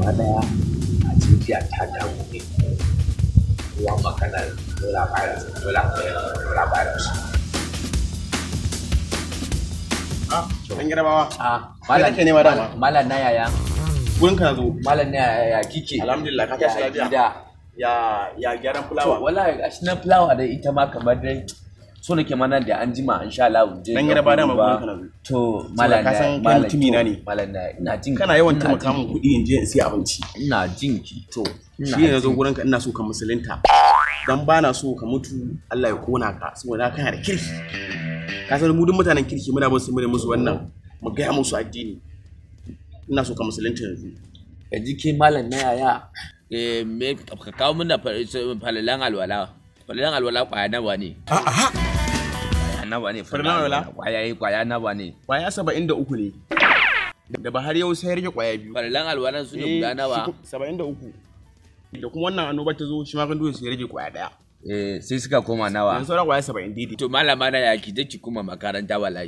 Gaba daya Najeriya ta damu ne ruwan maganar coronavirus, coronavirus. An Yarabawa. Ah, Kai kake nema dama? Malam na yaya. Gurin ka zo. Malam na yaya kike? Alhamdulillah, ka tashi Ya lafiya? gida? Ya ya gyaran To fulawa. wallahi gashi nan fulawa da ita ma kamar dai so nake mana da an jima insha Allah in je Dan Yaraba dama duba. gurin ka na zo. To malam ka na san kai malam mutumi na to, ne. Malam na ina jin Kana yawan ina taimaka jin min kuɗi in je in siya abinci. Ina jin ki to. Ina Shi ne na zo jin gurin ka, ina so ka musulunta. Dan ba na so ka mutu Allah ya kona ka saboda kana da kirki. Ka san mu duk mutanen kirki muna bin su mu musu wannan, mu gaya musu addini. Ina so ka musulunta yanzu. Yanzu ke malam na yaya, eh, me ka kawo mana falalan alwala. Falalan alwala kwaya nawa ne? Kwaya nawa ne? Falalan alwala? Kwaya yi kwaya nawa ne? Kwaya 73 ne. Da ba har yau sai rage kwaya biyu. Falalan alwalan su ne guda nawa? 73. Da kuma wannan annobar ta zo shi ma gandu sai rage kwaya daya. Eh, sai suka koma nawa? Yanzu sauran kwaya 70 daidai. To malama na yaya, ki je ki koma makaranta wallahi.